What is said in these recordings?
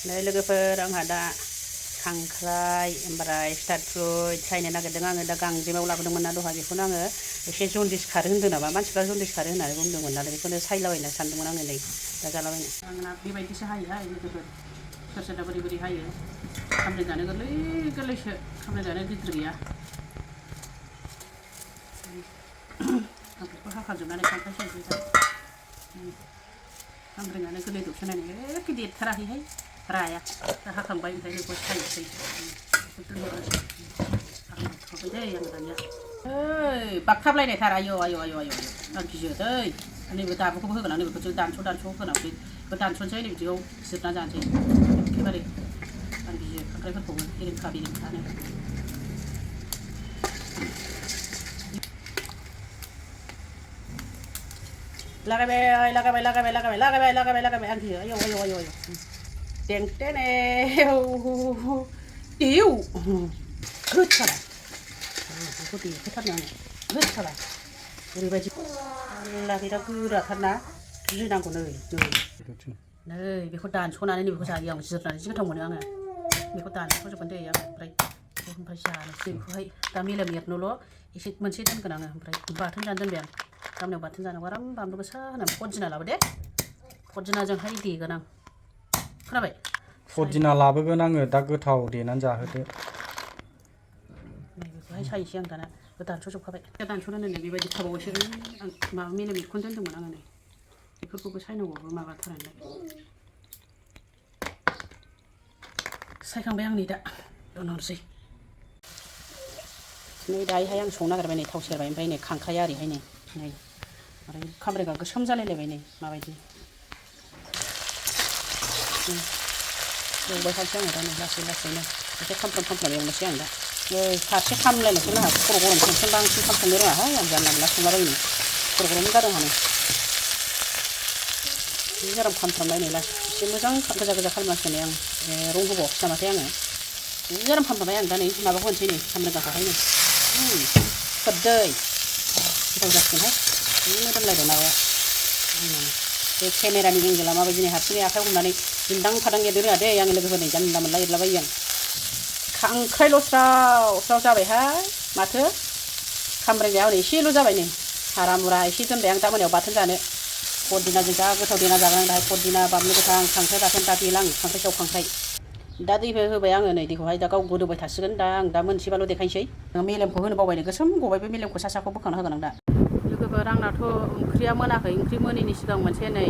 नै लोगोफोर आंहा दा खांख्राइ ओमफ्राय स्टार्ट सायनो नागिरदों आङो दा गांजेमायाव लाबोदोंमोन ना दहाय बेखौनो आङो एसे जन्दिस खारो होन्दों नामा मानसिफ्रा जन्दिस खारो होननानै बुंदोंमोन नालाय बेखौनो सायलाबायनो सानदोंमोन आङो नै दा जालाबायनो आंना बेबायदिसो हायोहाय लोगोफोर सोर सोरना बोरै बोरै हायो खामफ्लाय जानो गोरलै गोरलैसो खामफ्लाय जानो गिदिर गैया खामफ्लायखौ हाखाजोबनानै खांख्राइ सायनोसै दा खामफ्लायानो गोरलै दबसो नायनो एखे देरथाराखैहाय राया दा हाखांबाय ओमफ्राय बेखौ सायनोसै हाखांबाय दै आं दानिया ओइ बागथाबलायनायथार आयौ आयौ आयौ आयौ आं गियोदै नैबे दाबुखौबो होगोन आं नैबेखौ दानस' होनांसै दानस'नोसै नैबिदियाव जिरना जानोसै एखेबारे आं गियो खांख्राइफोरखौबो बेरेंखा बेरेंखानो लागायबाय आं गियो आयौ आयौ आयौ आयौ टेंटेने इउ होथारा बेखौ देहोथारनो आङो होथारा ओरैबायदि अल्ला बिराद गोराथारना गिनांगौ नै बेखौ दानस'नानै बेखौ जायो आं जिरनानै जि गोथाव मोनो आङो बेखौ दानस'जोबगोन दे आं ओमफ्राय जानोसै बेखौहाय दा मेलेम एरनोल' एसे मोनसे दोनगोन आङो ओमफ्राय बाथोन जानो दोनबाय आं गामनायाव बाथोन जानांगौ आराम बानलु गोसा होनानै फदिना लाबो दे फदिनाजोंहाय देगोन आं खोनाबाय फदिना लाबोगोन आङो दा गोथाव देनानै जाहोदो बेखौहाय सायनोसै आं दाना दानस'जोबखाबाय दा दानस'नो होनो बेबायदि थाबावोसो आं माबा मेलेम एरखौनो दोन्दोंमोन आङो नै बेफोरखौबो सायनांगौबो माबाथारालाय सायखांबाय आं नै दा दोनहरसै नै दायोहाय आं संनो नागिरबाय नै थाव सेरबाय ओमफ्राय नै खांख्राइया ओरैहाय नै ओमफ्राय खामब्रेंगा गोसोम जालायलायबाय नै माबायदि एवबाय थानोसै आङो दा नै लासै लासैनो एसे खामफ्राम एवनोसै आं दा फारसे खामलायनोसै आंहा खर' गरम संसों बांसिन खाम संनो रोङाहाय आं जानला मोनला संलाबायनो खर' गरम जादों आंहा जि गाराम खामफ्रामबाय नै लासै एसे मोजां गोजा गोजा खालामनांसिगोन आं रं होबावाखैसै नामाथाय आङो जि गाराम खामफ्रामबाय आं दा नै माबाखौ होनोसै नै खामब्रेंगाखौहाय नै खोबदै गोथाव जासिगोनहाय जि मोदोमलायबाय माबाया बे केमेरानि एंगेला माबायदि नै हारसिङै आखाइ हमनानै दिन्दां फादां एरनो रोङा दे आंनि लोगोफोर नै जानला मोनला एरलाबायो आं खांख्राइल' स्राव स्राव जाबायहाय माथो खामब्रेंगाया हनै एसेल' जाबाय नै हारा मुरा एसे दोनबाय आं दा मोनायाव बाथोन जानो फदिनाजों जा गोथाव देना जागोन आं दाहाय फदिना बानलु गोथां खांख्राइ बाथोन दा देला आं खांख्राइ सायाव खांख्राइ दा दैबो होबाय आङो नै दैखौहाय दा गाव गोदौबाय थासिगोन दा आं दा मोनसेबाल' देखायनोसै मेलेमखौ होनो बावबाय गोसोम गबाय बे मेलेमखौ साखौ बोखांना होगोन आं दा लोगोफोर आंनाथ' ओंख्रिया मोनाखै ओंख्रि मोनैनि सिगां मोनसे नै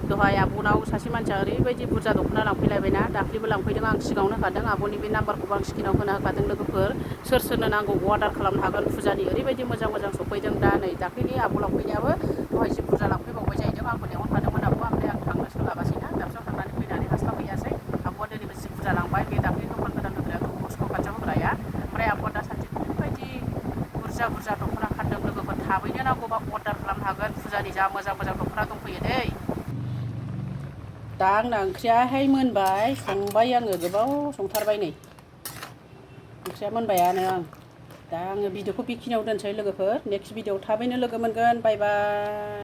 दहाय आब'नाव सासे मानसिया ओरैबायदि बुरजा दख'ना लांफैलायबायना दाख्लैबो लांफैदों आं सिगाङावनो होखादों आब'नि बे नाम्बारखौबो आं स्क्रिनाव होना होखादों लोगोफोर सोर सोरनो नांगौ अर्डार खालामनो हागोन फुजानि ओरैबायदि मोजां मोजां सफैदों दा नै दाख्लैनि आब' लांफैनायाबो दहाय जि बुरजा लांफैबावबाय जाहैदों आंखौ लेंहरखादोंमोन आब'आ ओमफ्राय आं थांनो सोलाबासैना दाबसेयाव थांनानै फैनानै हास्लाबहैयासै आब'आ दिनैबो जि बुरजा लांबाय बे दाख्लै दखान गोदान होग्राया गस्थ' खाथियाव होग्राया ओमफ्राय आब'आ दासान्दि ओरैबायदि बुरजा बुरजा दख'ना फानदों लोगोफोर थाबैनो नांगौबा अर्डार खालामनो हागोन फुजानि जा मोजां मोजां दख'ना दंफैयो दै दा आंना ओंख्रियाहाय मोनबाय संबाय आङो गोबाव संथारबाय नै ओंख्रिया मोनबायानो आं दा आङो भिडिअखौ बेखिनियाव दोनसै लोगोफोर नेक्स्ट भिडिअआव थाबैनो लोगो मोनगोन बाय बाय